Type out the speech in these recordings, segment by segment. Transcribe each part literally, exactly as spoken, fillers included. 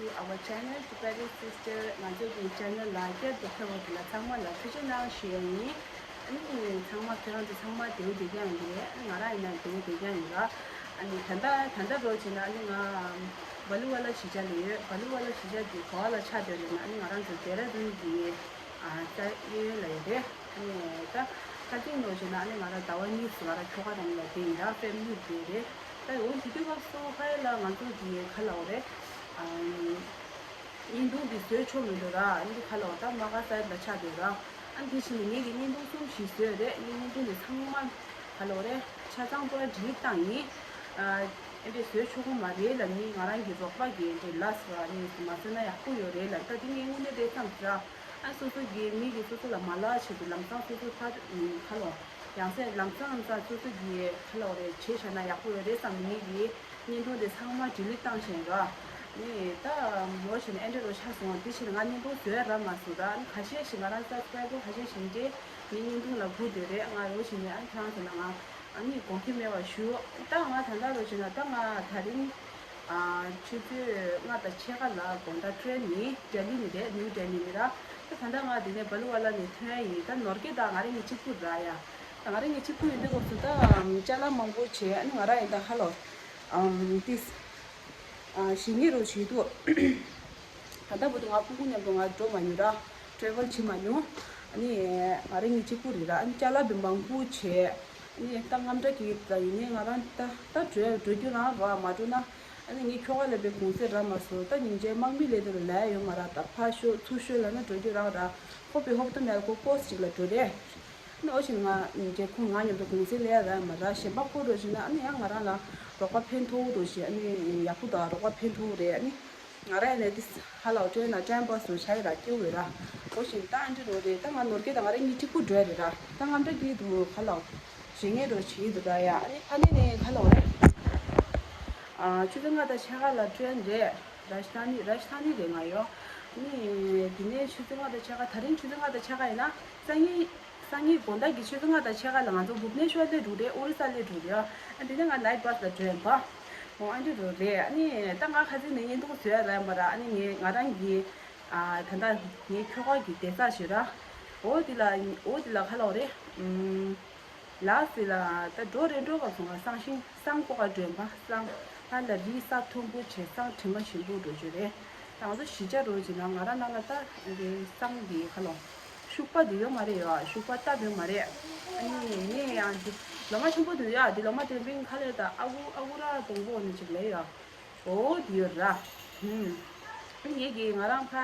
Our channel, Tibetan Sister. ང་ཚོ་གི་ཅེ་ནལ་ལ་བསྐྱར་དུ་ཕེབས་པ་དེ་ལ་ཚང་མ་ལ་ཐུགས་རྗེ་གནང་ཞུ་ཡ་ཡིན། ཨ་ནི་ཚང་མ་ཁྱེད་རང་ཚོ་ཚང་མ་བདེ་པོ་བསྡད་ཀྱི་ཡོད་རེད། ཨ་ནི་ང་རང་ཡིན་ན་བདེ་པོ་བསྡད་ཀྱི་ཡོད་ར། ཨ་ནི་ད་ལྟ་ད་ལྟ་རོགས་བྱས་ན་ཨ་ནི་ང་བ་ལུ་ཝ་ལ་གཞིས་ཆགས་ལ་ཡོད། བ་ལུ་ཝ་ལ་གཞིས་ཆགས་དེ་ག་པ་ལ་ཆགས་བསྡད་ཡོད་ན་ཨ་ནི་ང་རང་ཚོ་ལྡེ་ར་ལྡུན་གྱི་ཨ་ད་གཡས་གཡོན་ལ་ཡོད་རེད། ཨ་ནི་ད་ཁ་སང་ནོར་བྱས་ན་ཨ་ནི་ང་རང་ཟླ་བ་གཉིས་ང་རང་ཁྱོ་ག་རང་ལ་བསྡད་ཡིན་ར། ཕེ་མི་ལི་བསྡད་རེད། ད་འོ་དེ་དུས་སྐབས་སུ་ཕ་ཡུལ་ལ་ང་ཚོ་གི་ག་ལབ་དགོས་རེད། ཨམ། བརྙན་ཐུང་འདི་བཟོས་ཆོག་མི་འདུག་ར། ཨ་ནི་ག་ལབ་དགོས། ད་མ་ག་ས་ལ་ཆགས་འདུག་ར། ཨ་ནི་དེ་བཞིན་ངེད་ཀྱིས་བརྙན་ཐུང་གསུམ་བཞི་བཟོས་རེད། ཨ་ནི་བརྙན་ཐུང་འདི་ཚང་མ་ག་ལབ་དགོས་རེད། ཆ་ཚང་པོ་ར་ཌི་ལིཊ་བཏང་ཡིན། ཨ་ཨེ་འདྲས་བཟོས་ཆོག་གི་མ་རེད་ལབ། ངས་ང་རང་གི་རོགས་པ་གིས་ཨེ་འདྲས་ལབ་སོང་། ཨ་ནི་མ་བཟོས་ན་ཡག་པོ་ཡོད་རེད་ལབ། ད་དེ་ངས་དངོས་གནས་དེ་བསམ་ཟེར། ཨ་སོ་སོ་གི་མི་གི་སོ་སོ་ལ་མ་ལབ་ཆེད་དུ་ལམ་སང་སོ་སོ་ཕར་ག་ལབ་དགོས། ཡང་སེ་ལམ་སང་ལམ་སང་སོ་སོ་གི་ག་ལབ་དགོས་རེད། བྱས་བཞག་ན་ཡག་པོ་ཡོད་རེད་བསམ། ངེད་ཀྱིས་བརྙན་ཐུང་དེ་ཚང་མ་ཌི་ལིཊ་བཏང་བཞག་ར། ནི་ད་རོགས་བྱས་ནས་ཨེ་འདྲས་རོགས་ཆགས་སོང་། དེ་བཞིན་ང་བརྙན་ཐུང་བཟོས་ར་མ་སོང་ར། ཨ་ནི་ཁ་ཤས་ཤིག་ང་རང་སབ་སི་ཀ་རའེ་བར་ཁ་ཤས་ཤིག་འདྲས་ངའི་བརྙན་ཐུང་ལ་སྒུག་བསྡད་རེད། ང་རོགས་བྱས་ནས་ཨ་ཁྱེད་རང་ཚོ་ལ་ང་ཨ་ནི་དགོངས་འགལ་མེད་པ་ཞུ། ད་ང་ད་ལྟ་རོགས་བྱས་ན་ད་ང་དེ་རིང་ཨ་ཆུ་ཚོད་ལྔ་དང་ཕྱེད་ཀ་ལ་དགོང་དག་ཊེ་རེན་ནི་ལྡི་ལི་ནས་རེད། ནིའུ་ལྡི་ལི་ནས་ར། ད་ད་ལྟ་ང་འདི་ནས་བ་ལུ་ཝ་ལ་ནས་ཐོན་ཡིན། ད་ནོར་སྐལ་དང་ང་རང་གཉིས་གཅིག་པུ་ར་ཡ། ད་ང་རང་གཉིས་གཅིག་པུ་ཡིན་དུས་སྐབས་སུ་ད་ཅ་ལག་མང་པོ་བྱས། ཨ་ནི་ང་རང་ཡིན་ད་ཧ་ལོ་ཨམ་ཏིས་ཨ་ཞིག་ཉེ་རུ་བྱེད་དུས། ད་ལྟ་བར་དུ་ང་ཕྲུ་གུ་མཉམ་དུ་ང་འགྲོ་མ་མྱོང་ར། ཊེ་རེ་ཝལ་བྱེད་མ་མྱོང་། ཨ་ནི་ང་རང་གཉིས་གཅིག་པུ་རེད་ར། ཨ་ནི་ཅ་ལག་དཔེ་མང་པོ་བྱས། ཨ་ནི་ད་དངངས་སྐྲག་གི་ད་ཡིན་ནའི་ང་རང་ད་ད་འགྲོ་འགྲོ་རྒྱུ་རང་ར། མ་འགྲོ་ན་ཨ་ནི་ངའི་ཁྱོ་ག་ལ་དཔེ་གུང་སེང་རག་མ་སོང་། ད་སྙིང་རྗེ། དམག་མི་ལས་དེ་ལ་ལས་ཡོད་མ་ར། ད་ཕར་ཤོག་ཚུར་ཤོག་ལབ་ན་འགྲོ་རྒྱུ་རང་ར། ཁོ་དཔེ་ཧོབ་ཏེ་མེད་ལ་ཁོ་ཀོར་སི་གཅིག་ལ་འགྲོ་རེད། ཨ་ནི་འོ་བྱས་ན་ང་སྙིང་རྗེ། ཁོ་ང་མཉམ་དུ་གུང་སེང་ལས་རག་མ་ར། གཞན་པ་ཁོ་འགྲོ་བྱས་ན་ཨ་ནི་ཡང་ང་རང་ལ་རོགས་པ་ཕན་ཐོགས་འགྲོ་བྱས། ཨ་ནི་ཡག་པོ་དང་རོགས་པ་ཕན་ཐོགས་རེད། ཨ་ནི་ང་རང་ཡིན་ན་དེ་ཧ་ལོ་ཊེ་རེན་ན་ཊེམ་པ་སུ་ཆ་ཡི་ར་སྐྱེ་བོ་ར། འོ་བྱས་ན་ད་ཨ་འདྲས་རོགས་རེད། ད་ང་ནོར་སྐལ་དང་ང་རང་གཉིས་གཅིག་པུ་འགྲོ་རེད་ར། ད་དངངས་སྐྲག་གི་འདུག་ག་ལབ་དགོས། ཞེ་ངེས་རོགས་བྱེད་འདུག་ར་ཡ། ཨ་ནི་ཨ་ནི་ནས་ག་ལབ་དགོས་རེད། ཨ་ཆུ་ཚོད་ལྔ་དང་ཕྱེད་ཀ་ལ་ཊེ་རེན་རེད། རཱཇ་ཐ་ནི་རཱཇ་ཐ་ནི་རེད་ང་ཡོང་། ཨ་ནི་དེ་ནས་ཆུ་ཚོད་ལྔ་དང་ཕྱེད་ཀ་ད་རིང་ཆུ་ཚོད་ལྔ་དང་ཕྱེད་ཀ་ཡིན་ན་སང་ཉིན། སང་ཉིན་དགོང་དག་གི་ཆུ་ཚོད་ལྔ་དང་ཕྱེད་ཀ་ལ་ང་ཚོ་བྷུབ་ནེ་ཤོར་སླེབས་འགྲོ་རེད། ཨོ་རི་ས་སླེབས་འགྲོ་རེད། ཨ་དེ་ནས་ང་ནའིཊ་བྷ་སི་ལ་འགྲོ་ཡིན་པ། འོ་ཨ་འདྲས་རོགས་རེད། ཨ་ནི་ད་ང་ཁ་སང་ནས་བརྙན་ཐུང་བཟོས་ཡ་རག་མ་ར། ཨ་ནི་ངས་ང་རང་གི་ཨ་ད་ལྟ་ངའི་ཁྱོ་ག་གི་བསྡད་ས་ཞིག་ར། འོ་དེ་ལ་འོ་དེ་ལ་ག་ལབ་དགོས་རེད། ཨམ། ལགས་སེ་ལ་ད་འགྲོ་རེ་འགྲོ་ག་སོང་ང་བསང་ཤིང་བསང་སྐོར་ག་འགྲོ་ཡིན་པ། བསང་ཨ་ལ་རི་ས་མཐོན་པོ་བྱས། བསང་དྲི་མ་ཞིམ་པོ་འགྲོ་རྒྱུ་རེད། ད་ང་ཚོ་གཞིས་ཆགས་རོགས་བྱས་ན་ང་རང་ནང་ལ་ད་རེ་བསང་གི་ག་ལབ་དགོས། ཤུག་པ་དེ་ཡོད་མ་རེད་ཡ། ཤུག་པ་སྟབས་ཡོད་མ་རེད། ཨ་ནི་ངས་ཡང་འདི་ལོ་མ་ཆེན་པོ་དེ་ཡ། འདི་ལོ་མ་དེ་བིང་ཁ་ལས་ད་ཨ་ཁུ་ཨ་ཁུ་ར་དང་པོ་ནས་ཅིག་ལས་ཡ། འོ་དེ་ཡོད་ར། ཧུམ། ངེད་ཀྱིས་ང་རང་ཕ་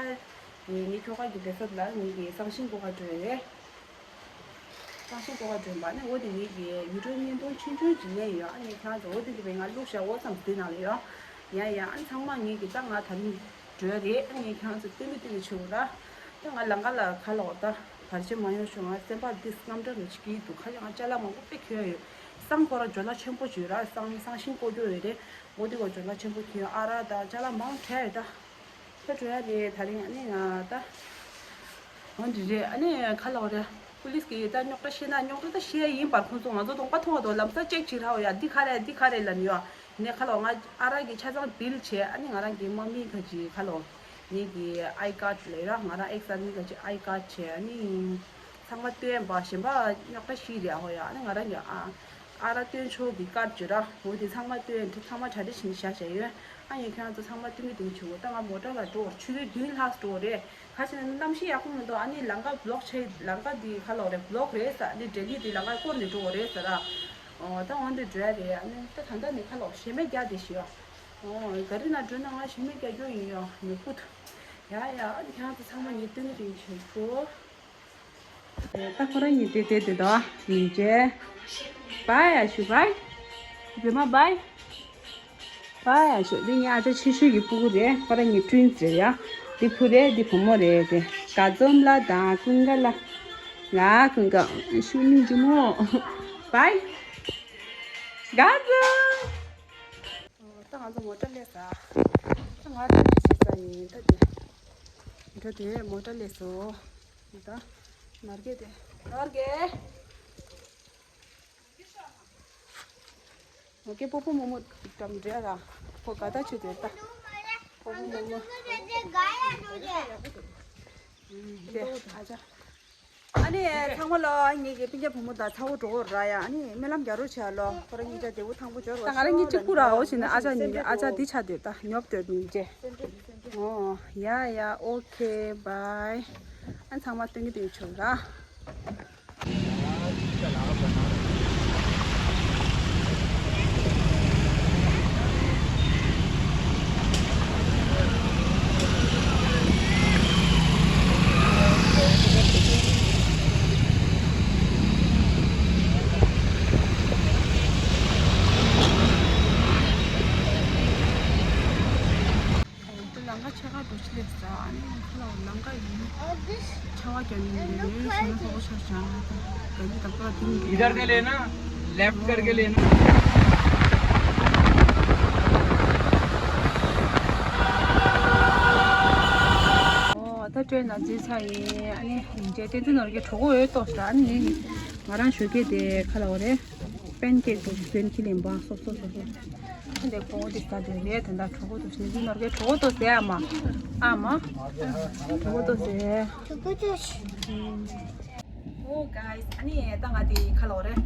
ངའི་ཁྱོ་ག་གི་བསྡད་ས་ལ་ངེད་ཀྱིས་བསང་ཤིང་སྐོར་ག་འགྲོ་ཡོད་རེད། བསང་ཤིང་སྐོར་ག་འགྲོ་ཡིན་པ་ནི། འོ་དེ་ངེད་ཀྱིས་ཡུལ་སྲོལ་བརྙན་ཐུང་ཆུང་ཆུང་ཅིག་ལེན་ཡོད། ཨ་ནི་ཁྱེད་རང་ཚོ་འོ་དེ་འདི་བས་ང་བླུགས་བཞག་འོ་ཙམ་འདི་ནང་ལ་ཡོད། ཡ་ཡ། ཨ་ནི་ཚང་མ་ངེད་ཀྱིས་ད་ང་ད་རིང་འགྲོ་ཡ་རེད། ཨ་ནི་ཁྱེད་རང་ཚོ་སྟོན་གི་སྟོན་གི་བྱེད་དགོས་ར། ད་ང་ལམ་ཁ་ལ་ཁ་ལོག་ད་བར་ཆད་མ་ཡོང་ཤོག་ང་སེམས་པ་འདི་དངངས་སྐྲག་རུ་ཆགས་ཀྱི་འདུག་ཁ་ཡང་ཅ་ལག་མང་པོ་དཔེ་ཁྱེར་ཡོད། བསང་སྐོར་ར་ཇོ་ལ་ཆེན་པོ་བྱོས་ར། བསང་བསང་ཤིང་སྐོར་རྒྱུ་ཡོད་རེད། འོ་དེ་གོ་ཇོ་ལ་ཆེན་པོ་ཁྱེར་ཡོད། ཨ་ར་ད་ཅ་ལག་མང་དྲགས་ཡོད་ད། ད་འགྲོ་ཡ་རེད་ད་རིང་། ཨ་ནི་ང་ད། འོ་འདི་རེད། ཨ་ནི་ཁ་ལོག་རེད། པུ་ལིས་ཀྱིས་ད་རྙོག་དྲ་བཤད་ན་རྙོག་དྲ་ད་བཤད་ཡ་ཡིན་པར། ཁོང་ཚོ་ང་ཚོ་གདོང་པ་མཐོང་བ་དང་ལམ་སང་ཅེག་བྱེད་ར་འོ་ཡ། འདི་ག་རེད་འདི་ག་རེད་ལབ་ནི་ཡོད། ནས་ཁ་ལོག་ང་ཨ་ར་གི་ཆ་ཚང་བིལ་བྱས། ཨ་ནི་ང་རང་གི་དམག་མི་ཁ་ཅིག་ཁ་ལོག་ངེད་ཀྱི་ཨའི་ཀཱཌ་ལས་ར། ང་རང་ཨེག་སི་ཨར་མི་ཁ་ཅིག་ཨའི་ཀཱཌ་བྱས། ཨ་ནི་ཚང་མ་སྟོན་པ་གཞན་པ་རྙོག་དྲ་ཞིག་རེད་ཨ་ཧོ་ཡ། ཨ་ནི་ང་རང་གི་ཨ། ཨ་ར་སྟོན་ཆོག་གི་ཀཱཌ་བྱོས་ར། འོ་དེ་ཚང་མ་སྟོན། ཚང་མ་གྲ་སྒྲིག་བྱས་ནས་བཞག་བཞག་ཡོད། ཨ་ཡིན་ཁྱེད་རང་ཚོ་ཚང་མ་སྟོན་གི་སྟོན་གི་བྱེད་དགོས། ད་ང་མོ་ཊ་ལ་འགྲོ་བར་ཆུ་ཚོད་བདུན་ལྷག་འགྲོ་བ་རེད། ག་ཅི་ན་གནམ་གཤིས་ཡག་པོ་མི་འདུག་ཨ་ནི་ལམ་ཁ་བྷི་ལོག་བྱས། ལམ་ཁ་འདི་ཁ་ལོག་རེད། བྷི་ལོག་རེད་ཟེར། ཨ་ནི་ལྡི་ལི་འདི་ལམ་ཁ་བསྐོར་ནས་འགྲོ་བ་རེད་ཟེར་ར། འོ་ད་འོ་འདི་འགྲོ་ཡ་རེད། ཨ་ནི་ད་ད་ལྟ་ནི་ཁ་ལོག་ཞེ་མེད་རྒྱག་བསྡད་ཤི་ཡ། འོ་ག་རི་ན་འགྲོ་ན་ང་ཞེ་མེད་རྒྱག་རྒྱུ་ཡིན་ཡ། མི་ཕུད། ཡ་ཡ། ཨ་ནི་ཁྱེད་རང་ཚོ་ཚང་མ་ངས་སྟོན་གི་སྟོན་གི་བྱེད་དགོས། ད་ཁོ་རང་གཉིས་དེ་དེ་དེ་དོ་མི་བྱེད། བའི་ཨ་ཞུ་བའི། བེ་མ་བའི། བའི་ཨ་ཞུ། འདི་ངའི་ཨ་ཅག་ཆེ་ཤོས་ཀྱི་སྤུ་གུ་རེད། ཁོ་རང་གཉིས་ཊུ་ཝིན་སི་རེད་ཡ། འདི་བུ་རེད། འདི་བུ་མོ་རེད། དེ་དགའ་འཛོམས་ལ་དང་ཀུན་དགའ་ལ། ལ་ཀུན་དགའ་ཤུ་ནི་ཇི་མོ། བའི། དགའ་འཛོམས། ད་ང་ཚོ་མོ་ཊ་སླེབས་ས། ད་ང་ཚོ་ཅི་ས་ཡིན་ད་དེ། འགྲོ་དེ་མོ་ཊ་སླེབས་སོ། ད་ནར་གེ་དེ། ནར་གེ། ནར་གེ་སྤོ་སྤོ་མོ་མོ་འགྲམ་འདྲེ་ར། ཁོ་ག་ད་ཆུ་དེ་ད། ཨ་ནི་ཚང་མ་ལ་ངེད་ཀྱི་སྤུན་ཀྱག་བུ་མོ་དང་ཚ་བོ་གྲོགས་པོ་ར་ཡ། ཨ་ནི་སྨོན་ལམ་རྒྱག་རོགས་བྱས་ལོ། ཁོ་རང་གཉིས་ཆ་བདེ་པོ་ཐང་པོ་འབྱོར་བ། ད་ང་རང་གཉིས་གཅིག་པུ་ར་འོ་བྱས་ནས། ཨ་ཅག་གཉིས། ཨ་ཅག་འདི་ཆགས་སྡོད། ད་ཉོབ་སྡོད་མིན་ཅེ། ཨོ་ཡ་ཡ། ཨོ་ཁེ་བཱའི། ཨ་ཚང་མ་སྟོན་གྱི་སྟོན་ཆོག་ར། ལམ་ཁ་ཆེ་ཁ་འགྲོ་ཆེ་ལེགས་ས། ཨ་ནི་ཁ་ལ་ལམ་ཁ་ཡིན། ཆ་བ་རྒྱབ་ནས་ཡོད་ཡོད་ཞེ་ན་ཕོག་ཤ་ཤ། ད་ག་ནི་ད་པ་དེ་ནི། इधर से लेना, लेफ्ट करके लेना। ཨོ་ད་ཊེན་ནང་འཛུལ་ཚར་ཡིན། ཨ་ནི་རྗེས་བསྟན་འཛིན་ནོར་གྱི་གྲོགས་པོ་འོས་ཏོག་ས། ཨ་ནི་ང་རང་ཞོགས་ཀས་དེ་ཁ་ལ་འོ་རེད། པན་ཀེག་དུ་ཞིག་ཟོས་ཁྱི་ལེན་པ་སོབ་སོབ་སོབ་སོབ། འདི་ཁོ་བོ་དེ་ཟ་དེ་རེད། དེ་འདྲ་གྲོགས་པོ་དུ་ཞིག་ནི་ནོར་གའི་གྲོགས་པོ་དུ་ཟེར་ཨ་མ། ཨ་མ། གྲོགས་པོ་དུ་ཟེར། Oh guys, ཨ་ནི་ད་ང་དེ་ཁ་ལོ་རེད།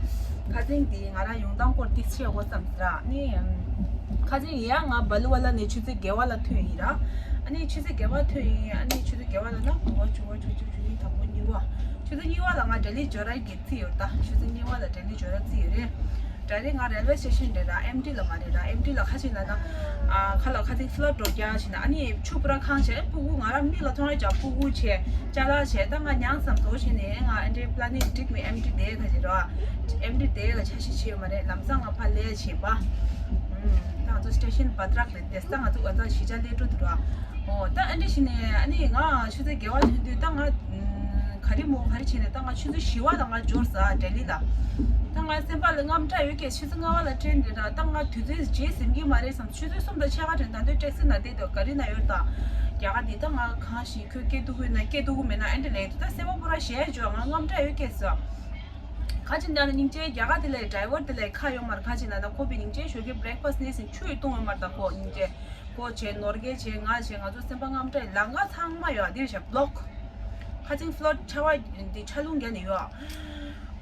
ཁ་སང་དེ་ང་རང་ཡོང་སྟངས་སྐོར་ཏིག་ཆེ་བོ་བསམ་ཟེར། ཨ་ནི་ཁ་སང་ཡ་ང་སྦ་ལུ་ཝ་ལ་ནས་ཆུ་ཚོད་བརྒྱད་པ་ལ་ཐོན་ཡིན་ར། ཨ་ནི་ཆུ་ཚོད་བརྒྱད་པ་ཐོན་ཡིན། ཨ་ནི་ཆུ་ཚོད་བརྒྱད་པ་ལ་ན་དགུ་པ་བཅུ་པ་བཅུ་གཅིག་བཅུ་གཉིས་དང་པོ་གཉིས་པ། ཆུ་ཚོད་གཉིས་པ་ལ་ང་ལྡི་ལི་འབྱོར་ར་གི་རྩིས་ཡོད་ད། ཆུ་ཚོད་གཉིས་པ་ལ་ལྡི་ལི་འབྱོར་ར་རྩིས་ཡོད་རེད། ད་རེས་ང་རེལ་ཝེ་སི་ཊེ་ཤན་རེད་ར། ཨེམ་ཊི་ལ་མ་རེད་ར། ཨེམ་ཊི་ལ་ཁ་ཅིག་ན་ན། ཨ་ཁ་ལ་ཁ་ཅིག་ཕི་ལོཊ་འགྲོ་རྒྱག་ཞིག་ན། ཨ་ནི་ཆུ་པུ་ར་ཁང་བྱས། སྤུ་གུ་ང་རང་མིག་ལ་མཐོང་ར་ཅག་སྤུ་གུ་བྱས། ཅ་ལག་བྱས། ད་ང་མྱངས་སམ་བཟོ་བྱས་ནས་ང་ཨེ་འདྲའི་པི་ལ་ནིང་འགྲིག་མེད། ཨེམ་ཊི་དེ་ག་ཅིག་ར། ཨེམ་ཊི་དེ་ག་ཆ་ཤས་བྱས་མ་རེད། ལམ་སང་ང་ཕར་ལས་བྱས་པ། ཨུམ། ད་ང་ཚོ་སི་ཊེ་ཤན་བ་ཏྲག་རེད་དེ། ད་ང་ཚོ་ང་ཚོ་གཞིས་ཆགས་ལས་འགྲོ་འདུག་ར། ཨོ་ད་ཨེ་འདྲ་བྱས་ནས་ཨ་ནི་ང་ཆུ་ཚོད་བརྒྱད་པ་ཐོན་དུས་ད་ང་ཨུམ། ག་རེ་མོ་ག་རེ་བྱས་ནས་ད་ང་ཆུ་ཚོད་བཞི་པ་ལ་ང་འབྱོར་ས་ལྡི་ལི་ལ། ད་ང་སེམས་པ་ལ་དངངས་སྐྲག་ཡོད་ཀྱི། ཆུ་ཚོད་ལྔ་པ་ལ་ཊེན་རེད་ར། ད་ང་དུས་ཚོད་རྗེས་ཟིན་གྱི་མ་རེད་བསམ། ཆུ་ཚོད་གསུམ་དང་ཕྱེད་ཀ་དྲན། ད་དུང་ཊེག་སི་ན་བསྡད་འདུག་ག་རེ་ན་ཡོད་ད། རྒྱ་གར་འདི་ད་ང་གང་ཞིག་ཁྱོད་སྐད་སྡུག་གུ་ན་སྐད་སྡུག་གུ་མེད་ན་ཨེ་འདྲ་ལས་འདུག་ད་སེམས་པ་པོ་ར་ཞེ་འཇོག་ང་དངངས་སྐྲག་ཡོད་ཀྱི་ཟེར། ག་ཅི་འདྲ་ན་སྙིང་རྗེ་རྒྱ་གར་དེ་ལས་ཌ་རའི་ཝར་དེ་ལས་ཁ་ཡོང་མར་ག་ཅི་ན་ད་ཁོ་པའི་སྙིང་རྗེ་ཞོགས་ཀས་བྷི་རེག་ཕ་སི་ཊི་ནས་ཟིན་ཆུ་ཡི་བཏུང་ཡོང་མར་ད་ཁོ་སྙིང་རྗེ། ཁོ་བྱས་ནོར་རྒྱས་བྱས་ང་བྱས་ང་ཚོ་སེམས་པ་དངངས་སྐྲག་ལམ་ཁ་ཚང་མ་ཡོད་འདིར་བྱས་བྷི་ལོག་ཁ་ཚིང་ཕི་ལོཊ་ཆ་བ་འདི་ཆ་ལུང་བརྒྱབ་ནས་ཡོད།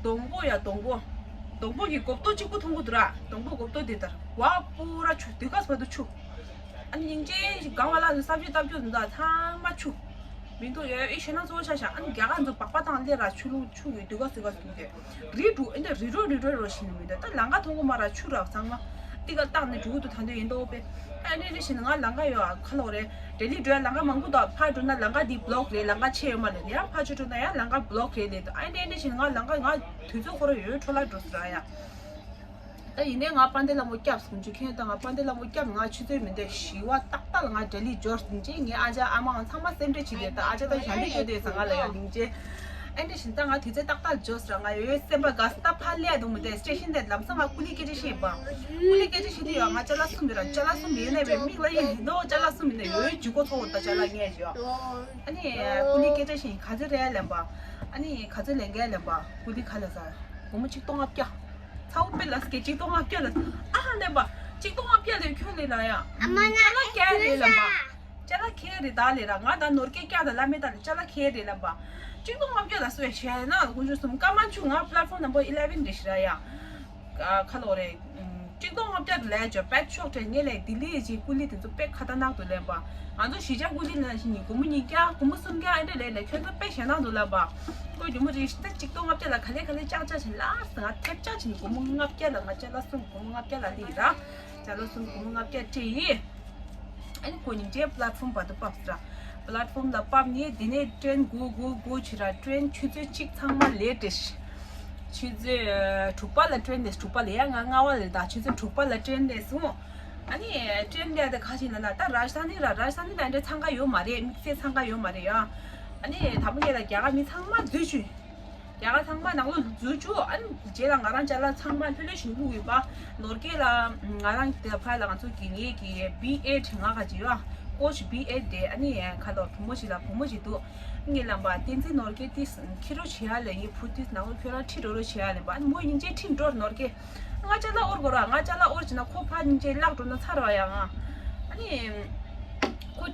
སྡོང་པོ་ཡ་སྡོང་པོ། སྡོང་པོ་གི་མགོ་ཏོ་གཅིག་པུ་མཐོང་གི་འདུག་ར། སྡོང་པོ་མགོ་ཏོ་འདི་ལྟར་བ་སྤུ་ར་ཆུ་དུས་སྐབས་བར་དུ་ཆུ། ཨ་ནི་སྙིང་རྗེ་ཞིག་གང་བ་ལ་ནི་ས་བཅུད་ལྟ་བཅུད་འདི་དག་ཚང་མ་ཆུ། མི་འདུག་ཡོད་ཨི་ཞེ་ན་གཙོ་བོ་ཆ་བཞག་ཨ་ནི་རྒྱ་གར་འདི་སྦག་སྦག་བཏང་སླེ་ར་ཆུ་ལུང་ཆུ་གི་དུས་སྐབས་དུས་སྐབས་འདུག་སྟེ། རི་འདྲ་ཨེ་འདྲ་རི་རོ་རི་རོ་རོ་ཞིག་ནི་མི་འདུག་ད་ལམ་ཁ་མཐོང་གི་མ་ར་ཆུ་ར་ཚང་མ་ཏི་ཀ་བཏགས་ནས་འགྲོ་གི་འདུག་ད་འདོད་ཡིན་འདུག་པས། ཨ་ནི་རེ་ཞིག་ནི་ང་ལམ་ཁ་ཡོད་ཁ་ལོ་རེད། ལྡི་ལི་འགྲོ་ཡ་ལམ་ཁ་མང་པོ་འདུག་ཕར་འགྲོ་ན་ལམ་ཁ་འདི་བྷི་ལོག་རེད། ལམ་ཁ་ཆེ་ཡོད་མ་རེད། ཡང་ཕར་ཚུར་འགྲོ་ན་ཡང་ལམ་ཁ་བྷི་ལོག་རེད་ལེ་འདུག་ཨ་ནི་རེ་ཞིག་ནི་ང་ལམ་ཁ་ང་དུས་ཚོད་ཁོ་ར་ཡོད་འཕྲོ་བརླག་འགྲོ་ཟེར་ཡ། ད་ཡིན་ནའི་ང་དཔལ་ལྡན་ལྷ་མོ་སྐྱབས་སུ་མཆི། ཁྱེད་ད་ང་དཔལ་ལྡན་ལྷ་མོ་སྐྱབས། ང་ཆུ་ཚོད་མི་འདས་བཞི་པ་ཏག་ཏག་ལ་ང་ལྡི་ལི་འབྱོར་ཟིན་རྗེས་ངའི་ཨ་ཅག་ཨ་མའང་ཚང་མ་སེམས་ཁྲལ་བྱེད་དེ། ད་ཨ་ཅག་ད་ཞལ་འདྲི་སྐྱོ་དེ་ཟ་ང་ལ་ཡ་སྙིང་རྗེ། ཨེ་འདྲ་བཞིན་ད་ང་དུས་ཚོད་ཏག་ཏག་འབྱོར་ཟེར་ང་ཡོད་སེམས་པ་དགའ་ས། ད་ཕར་སླེབས་འདུག་མི་འདས་སི་ཊེ་ཤན་དེ་ལམ་སང་ང་ཀུ་ལི་སྐད་ཆ་བཤད་པ། ཀུ་ལི་སྐད་ཆ་བཤད་དུས་ཡ་ང་ཅ་ལག་གསུམ་ཡོད་ར། ཅ་ལག་གསུམ་ཡོད་ནའི་བའི་མིག་ལ་ཡིན་ལོ་ཅ་ལག་གསུམ་ཡིན་ནའི་འོའི་ཇུས་འགོ་ཚོགས་འོ་ད་ཅ་ལག་ངས་བྱོས། ཨ་ནི་ཀུ་ལི་སྐད་ཆ་བཤད་ག་ཚོད་རེད་ལབ་པ། ཨ་ནི་ག་ཚོད་ལེན་ག་ལབ་པ། ཀུ་ལི་ག་ལ་ཟ། སྒོར་མོ་ཆིག་སྟོང་ལྔ་བརྒྱ། ཚ་བོ་དཔེ་ལ་སྐད་ཆིག་སྟོང་ལྔ་བརྒྱ་ལ། ཨ་ཧ་ལེན་པ། ཆིག་སྟོང་ལྔ་བརྒྱ་ལས་ཁྱོད་ལས་ལ་ཡ། ཨ་མ་ན་ཅ་ལག་ཁྱེར་རེད་ལབ་པ། ཅ་ལག་ཁྱེར་རེད་ད་ལས་ར། ང་ད་ནོར་སྐད་བཀྱག་ད་ལ་མེད་ད་ལས་ཅ་ལག་ཁྱེར་རེད་ལབ་པ། ཆིག་སྟོང་ལྔ་བརྒྱ་ལ་སུ་ཡ་ཤེས་ན་དཀོན་མཆོག་གསུམ། སྐར་མ་བཅུ་ང་པི་ལེཊ་ཕོམ་ནམ་བར་ཨི་ལེ་ཝེན་རེད་ཤི་ར་ཡ། ཁ་ལོ་རེད། ཆིག་སྟོང་ལྔ་བརྒྱ་ལས་ཅོ་པེད་ཤོག་དྲན་ངེས་ལས་ལྡི་ལི་ཅིག་ཀུ་ལི་དེ་ཚོ་དཔེ་ཁ་ཏ་ནག་ཏུ་ལེན་པ། ང་ཚོ་གཞིས་ཆགས་ཀུ་ལི་ན་ཞིག་ཉིན་སྒོར་མོ་ཉིས་བརྒྱ་སྒོར་མོ་སུམ་བརྒྱ་ཨེ་འདྲ་ལས་ལས་ཁྱོད་ཚོ་དཔེ་ཞེ་ནག་འདུག་ལབ་པ། ཁོས་རྒྱུ་མོ་རེད་ཤི་ད་ཆིག་སྟོང་ལྔ་བརྒྱ་ལ་ག་ལེ་ག་ལེ་ཅག་ཅག་བྱིན་ལ་ང་ཐེབས་ཅག་བྱིན་སྒོར་མོ་ལྔ་བརྒྱ་ལ་ང་ཅ་ལག་གསུམ་སྒོར་མོ་ལྔ་བརྒྱ་ལ་དེ་ཡིན་ར། ཅ་ལག་གསུམ་སྒོར་མོ་ལྔ་བརྒྱ་སྤྲད་ཡིན། ཨ་ནི་ཁོ་ཉིན་རྗེས་པི་ལེཊ་ཕོམ་བར་དུ་ཕབ་ཟེར། པི་ལེཊ་ཕོམ་ལ་ཕབ་ནས་དེ་ནས་ཊེན་སྒུག་སྒུག་སྒུག་བྱེད་ར། ཊེན་ཆུ་ཚོད་གཅིག་ཚང་མ་ལེ་ཊི་རེད། ཆུ་ཚོད་དྲུག་པ་ལ་ཊེན་རེད། དྲུག་པ་ལ་ཡ་ང་ལྔ་པ་ལ་ད་ཆུ་ཚོད་དྲུག་པ་ལ་ཊེན་རེད་སོང་། ཨ་ནི་ཊེན་ལ་ད་ག་ཞིག་ན་ན་ད་རཱཇ་ཐ་ནི་ར་རཱཇ་ཐ་ནི་ལ་འདྲ་འཚང་ཁ་ཡོད་མ་རེད། དམིགས་བསལ་འཚང་ཁ་ཡོད་མ་རེད་ཡ། ཨ་ནི་དང་པོ་ཉིད་ལ་རྒྱ་གར་མི་ཚང་མ་འཛུལ་བཅུག་རྒྱ་གར་ཚང་མ་ནང་ལོགས་འཛུལ་བཅུག་ཨ་ནི་རྗེས་ལ་ང་རང་ཅ་ལག་ཚང་མ་ལྷོད་ལྷོད་བཞིན་བླུགས་ཡོད་པ། ནོར་སྐལ་ལ་ང་རང་དེ་ཕར་ལ་ང་ཚོ་གི་ངེད་ཀྱི་བི་ཨེ་ཊི་ང་ག་ཅི་ཡོད་ཀོ་ཆི་བི་ཨེ་ཊི་དེ་ཨ་ནི་ཁ་ལོ་བུ་མོ་ཞིག་ལ་བུ་མོ་ཞིག་འདུག་ངའི་ལམ་པ་བསྟན་འཛིན་ནོར་སྐལ་དེ་ཁྱི་རོ་བྱེད་ཡ་ལས་ངའི་བུ་དེ་ནང་ལོགས་ཁྱོད་རང་ཁྲིད་འགྲོ་རོགས་བྱེད་ཡ་ལས་པ། ཨ་ནི་མོ་སྙིང་རྗེ་ཁྲིད་འགྲོ་ནོར་སྐལ། ང་ཅ་ལག་དབོར་དགོས་ར། ང་ཅ་ལག་དབོར་བྱས་ན་ཁོ་ཕར་སྙིང་རྗེ་བརླག་འགྲོ་ན་ཚར་བ་ཡ་ང་། ཨ་ནི།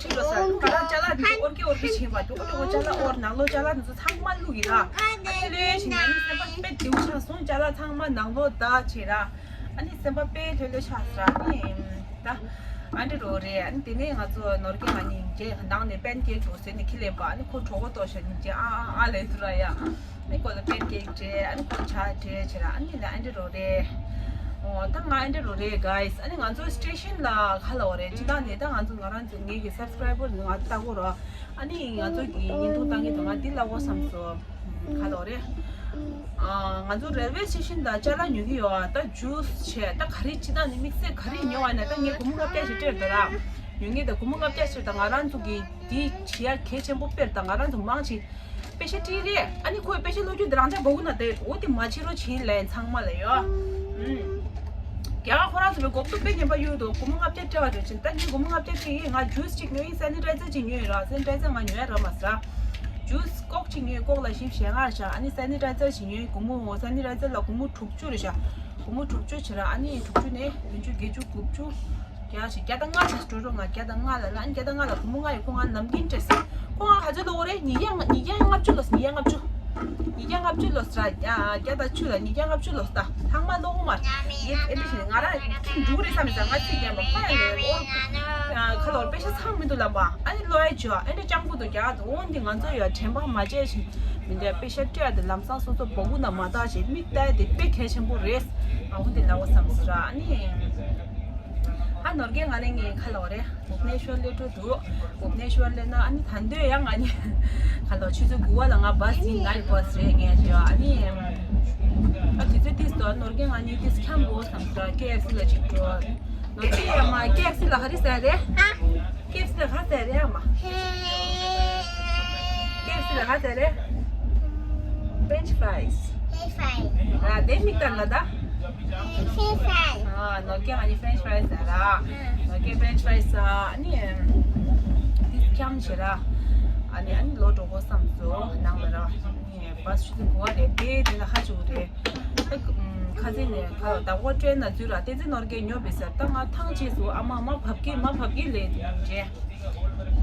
ཁྲིད་རོགས་ཟེར། ཀ་ར་ཅ་ལག་འདི་ཚོ་ཨོར་ཀེ་ཨོར་ཀེ་བྱེད་པ་འདུག་ཨོ་ཏོ་ཅ་ལག་ཨོར་ནང་ལོགས་ཅ་ལག་འདི་ཚོ་ཚང་མ་བླུགས་ཡིན་ར། ཨ་ནི་ལོས་བྱེད་ན་ནི་སེམས་པ་དཔེ་བདེ་པོ་ཆགས་སོང་། ཅ་ལག་ཚང་མ་ནང་ལོགས་བདག་བྱེད་ར། ཨ་ནི་སེམས་པ་དཔེ་ལྷོད་ལྷོད་ཆགས་སོང་ར། ཨ་ནི་ད་ཨ་འདྲ་རོ་རེད། ཨ་ནི་དེ་ནས་ང་ཚོ་ནོར་གྱི་ང་གཉིས་རྗེས་ནང་ནས་པན་ཀེག་འགྲོ་ཟེར་ནས་ཁས་ལེན་པ། ཨ་ནི་ཁོ་གྲོགས་པོ་ཏོ་ཤ་གཉིས་རྗེས་ཨ་ཨ་ཨ་ལས་འདུག་ར་ཡ། ཨ་ནི་ཁོ་ལ་པན་ཀེག་སྤྲད། ཨ་ནི་ཁོ་ཇ་སྤྲད་བྱེད་ར། ཨ་ནི་ལ་ཨ་འདྲ་རོ་རེད། ཨོ་ད་ང་ཨ་འདྲ་རོ་རེད་གཱིས། ཨ་ནི་ང་ཚོ་སི་ཊེ་ཤན་ལ་ཁ་ལ་འོ་རེད། ཅི་ད་ནས་ད་ང་ཚོ་ང་རང་ཚོ་ངེད་ཀྱི་སབ་སི་ཀ་རའི་བར་ང་ལྟ་གོ་ར། ཨ་ནི་ང་ཚོ་གི་བརྙན་ཐུང་བཏང་གི་འདུག་ང་འདི་ལ་འོ་བསམ་སོང་། ཁ་ལོ་རེད། ཨ་ང་ཚོ་རེལ་ཝེ་སི་ཊེ་ཤན་དང་ཅ་ལག་ཉོ་གི་ཡོད། ད་ཇུས་བྱས་ད་ག་རེ་ཅི་ད་ནི་དམིགས་བསལ་ག་རེ་ཉོ་བ་ན་ད་ངས་སྒོར་མོ་ལྔ་བརྒྱ་ཞིག་སྤྲད་འདུག་ར། ཉོ་ངེས་ད་སྒོར་མོ་ལྔ་བརྒྱ་ཞིག་ད་ང་རང་ཚོ་གི་འདི་བྱེད་ཡ་གལ་ཆེན་པོ་དཔེར་ད་ང་རང་ཚོ་མང་ཆེ་པེ་ཤ་སྤྲད་རེད། ཨ་ནི་ཁོས་པེ་ཤ་སློག་རྒྱུ་དེ་རང་ཅག་སྒོར་མོ་ན་དེ་འོ་དེ་མ་བྱེད་རོགས་བྱེད་ལན་ཚང་མ་ལ་ཡོད། ཨུམ། རྒྱ་གར་ཁོ་རང་ཚོ་བའི་གོག་ཏུ་དཔེ་ཉན་པ་ཡོད་དོ། སྒོར་མོ་ལྔ་བརྒྱ་སྤྲད་པ་རེད་ཅིང་ད་ངས་སྒོར་མོ་ལྔ་བརྒྱ་སྤྲད་ཡིན། ང་ཇུས་གཅིག་ཉོས་ཡིན། སེ་ནི་ཊའི་ཛར་གཅིག་ཉོས་ཡིན་ར། སེ་ནི་ཊའི་ཛར་ང་ཉོ་ཡ་རག་མ་སོང་ར། ཇུས་ཀོག་གཅིག་ཉོས་ཡིན། ཀོག་ལ་བཞི་བཅུ་ཞེ་ལྔ་རེད་ཤག་ཨ་ནི་སེ་ནི་ཊའི་ཛར་ཞིག་ཉོས་ཡིན། སྒོར་མོ་སེ་ནི་ཊའི་ཛར་ལ་སྒོར་མོ་དྲུག་ཅུ་རེད་ཤག་སྒོར་མོ་དྲུག་ཅུ་བྱེད་ར། ཨ་ནི་དྲུག་ཅུ་ནས་བདུན་ཅུ་བརྒྱད་ཅུ་དགུ་བཅུ། བརྒྱ་ཞིག་བརྒྱ་དང་ལྔ་ཞིག་འགྲོ་རོགས། ང་བརྒྱ་དང་ལྔ་ལ་ལ་ཨ་ནི་བརྒྱ་དང་ལྔ་ལ་སྒོར་མོ་ལྔ་ཡོད། ཁོ་ང་ནམ་རྒྱུན་སྤྲད་སོང་། ཁོ་ང་ག་ཚོད་ལོག་རེད། ཉིས་བརྒྱ་ལྔ་ཉིས་བརྒྱ་ལྔ་བཅུ་ལོས། ཉིས་བརྒྱ་ལྔ་བཅུ། ཉིས་བརྒྱ་ལྔ་བཅུ་ལོས་ར། བརྒྱ་དང་བཅུ་ལ་ཉིས་བརྒྱ་ལྔ་བཅུ་ལོས། ད་ཚང་མ་ལོག་མ་རེད། ངས་ཨེ་འདྲ་ཞིག་ང་རང་ཁྱིམ་འགྲོ་གི་རེད་བསམ་ས། ང་ཚིག་རྒྱབ་པ་ཁོ་ཡ་ལས་ཨོ་ཁ་ལོར་པེ་ཤ་ཚང་མི་འདུག་ལབ་པ། ཨ་ནི་ལོ་ཡ་ཇོ་ཨེ་འདྲ་ཅང་པོ་འདུག་རྒྱ་དུ་འོ་འདི་ང་ཚོ་ཡ་དྲན་པ་མ་བརྗེད་ཞིག་མི་འདྲ། པེ་ཤ་སྤྲད་དེ་ལམ་སང་སོ་སོ་བ་གུ་ན་མ་བཏགས་ཞིག་མིག་ལྟ་དེ་དཔེ་གལ་ཆེན་པོ་རེད། ཨ་འོ་འདི་ལབ་པ་བསམ་ས་ར། ཨ་ནི། ཨ་ནོར་གེ་ང་ནི་ངའི་ཁ་ལོ་རེད། བུབ་ནེ་ཤོར་སླེབས་འགྲོ་འདུག་བུབ་ནེ་ཤོར་སླེབས་ན་ཨ་ནི་ད་འདོད་ཡང་ང་ནི་ཁ་ལོ་ཆུ་ཚོད་དགུ་པ་ལ་ང་བ་སི་ཡིན། ནའིཊ་བ་སི་རེད་ངས་ཞུ། ཨ་ནི་ཨ་དུས་ཚོད་ཏིས་དོ་ནོར་གེ་ང་ནི་ཏིས་འཁྱམ་དགོས་བསམ་ས། ཀེ་ཨེཕ་སི་ལ་ཅིག་འགྲོ། ནོར་གེ་ཡ་མ་ཀེ་ཨེཕ་སི་ལ་ག་རེ་ཟ་རེད། ཨ་ཀེ་ཨེཕ་སི་ལ་ག་ཟ་རེད། ཨ་མ་ཀེ་ཨེཕ་སི་ལ་ག་ཟ་རེད། French fries. French fries. ཨ་དེ་མིག་ལྟ་ན་ད། French fries. ཨ་ནོར་གེ་ཨ་ནི་French fries ཟ་ར། ནོར་གེ་French fries ཟ། ཨ་ནི་ཏིས་འཁྱམ་བྱེད་ར། ཨ་ནི་ཨ་ནི་ལོག་འགྲོ་དགོས་བསམ་སོང་ནང་ལ་ར། ཨ་ནི་བ་སི་ཆུ་ཚོད་དགུ་པ་རེད། དེ་དེ་ལ་ཧ་ཅུ་རེད། ད་ཁ་ཚིག་ནས་ཁ་ལ་བདག་པོ་སྤྲད་ན་འཛུལ་ར། དེ་ཚེ་ནོར་གེ་ཉོ་བི་ཟེར། ད་ང་ཐང་ཆད་སོང་། ཨ་མ་མ་བབ་ཀི་མ་བབ་ཀི་ལས་རྗེས།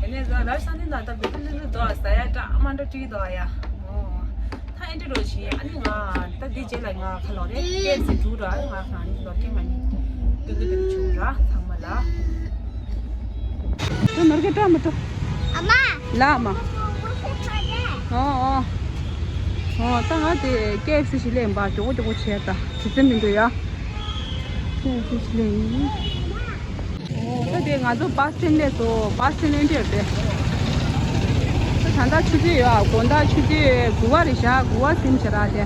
དེ་ནས་ང་ར་ཤ་ནི་ན་ད་བི་ཏི་ལི་ལི་དོ་ཟ་ཡ་ཏྲ་མ་འདྲ་ཏྲི་དོ་ཡ། ཨོ། ད་ཨེ་འདྲ་རོ་ཞིག་ཨ་ནི་ང་ད་འདི་རྗེས་ལ་ང་ཁ་ལོ་རེད། ཀེ་ཨེཕ་སི་འགྲུ་ར། ང་ཁ་ནི་ལོ་ཀེ་མ་ནི་ཏུ་ཏུ་ཏུ་ཆུ་ར་ཚང་མ་ལ། ད་ནོར་གེ་ཏྲ་མ་ཏྲ། ཨ་མ། ལ་མ། ཨོ་ཨོ། ཨོ་ད་ང་དེ་ཀེ་ཨེཕ་སི་ཞིག་ལེན་པ་མགྱོགས་པོ་མགྱོགས་པོ་བྱས། ད་དུས་ཚོད་མི་འདུག་ཡ། ཀེ་ཨེཕ་སི་ཞིག་ལེན་ཡིན། ཨོ་ད་དེ་ང་ཚོ་བ་སི་སི་ཊེན་སླེབས་སོང་། བ་སི་སི་ཊེན་སླེབས་འགྲོ་རེད། ད་ད་ལྟ་ཆུ་ཚོད་ཡོད་ཨ། དགོང་དག་ཆུ་ཚོད་དགུ་པ་རེད་ཤག་དགུ་པ་ཟིན་བྱས་ར། དེ་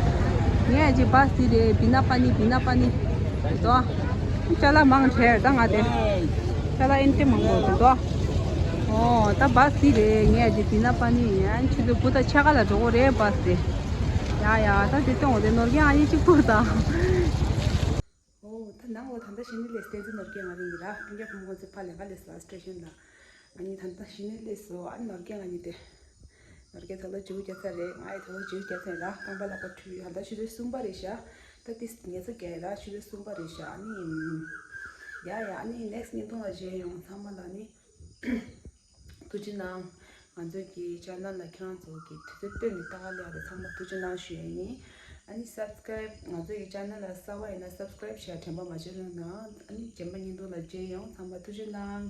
ངས་ཅིག་བ་སི་དེ་བི་ན་པ་ནི་བི་ན་པ་ནི་དོ། ཅ་ལག་མང་དྲགས་ད་ང་དེ། ཅ་ལག་ཨེན་ཏི་མང་པོ་འདུག་དོ། ཨོ་ད་བ་སི་དེ་རེད། ངས་ཅིག་བི་ན་པ་ནི་ཡང་ཆུ་ཚོད་དགུ་དང་ཕྱེད་ཀ་ལ་འགྲོ་གི་རེད་བ་སི་དེ། ཡ་ཡ་ད་དེ་སྟོན་འོ་དེ་ནོར་གེ་ཨ་ནི་གཅིག་པུ་ད། ཨོ་ད་ནང་ལ་ད་ལྟ་ཞིག་ནི་ལས་བསྟན་འཛིན་ནོར་གེ་ང་རང་ཡིན་ར། སྤུན་ཀྱག་ཕོ་མོ་ཚོ་ཕར་ལས་ཀ་ལས་སོང་སི་ཊེ་ཤན་ལ། ང་གཉིས་ད་ལྟ་ཞིག་ནི་ལས་སོང་། ཨ་ནོར་གེ་ང་གཉིས་དེ། ནོར་གེ་ད་ལོ་བཅུ་བརྒྱད་ཚར་རེད། ང་ཡི་ད་ལོ་བཅུ་བརྒྱད་ཚར་ར། རྐང་པ་ལག་པ་འཁྲུ་ཡོད། ད་ལྟ་ཆུ་ཚོད་གསུམ་པ་རེད་ཤག་ད་ཏིས་ངལ་གསོ་རྒྱག་ཡ་ར། ཆུ་ཚོད་གསུམ་པ་རེད་ཤག་ཨ་ནི། ཡ་ཡ་ཨ་ནི་ནེག་སི་ཊི་བརྙན་ཐུང་ལ་མཇལ་ཡོང་། ཚང་མ་ལ་ནི། ཐུགས་རྗེ་གནང་། ང་ཚོའི་གི་ཅེ་ནལ་ལ་ཁྱེད་རང་ཚོ་གི་དུས་ཚོད་བཏོན་ནས་ལྟ་ག་སླེབས་པ་དེ་ཚང་མ་ཐུགས་རྗེ་གནང་ཞུ་ཡ་ཡིན། ཨ་ནི་སབ་སི་ཀ་རེབ་ང་ཚོའི་གི་ཅེ་ནལ་ལ་གསར་པ་ཡིན་ན་སབ་སི་ཀ་རེབ་བྱེད་དྲན་པ་མ་བརྗེད་རོགས་གནང་། ཨ་ནི་རྗེས་མ་བརྙན་ཐུང་ལ་མཇལ་ཡོང་། ཚང་མ་ཐུགས་རྗེ་གནང་།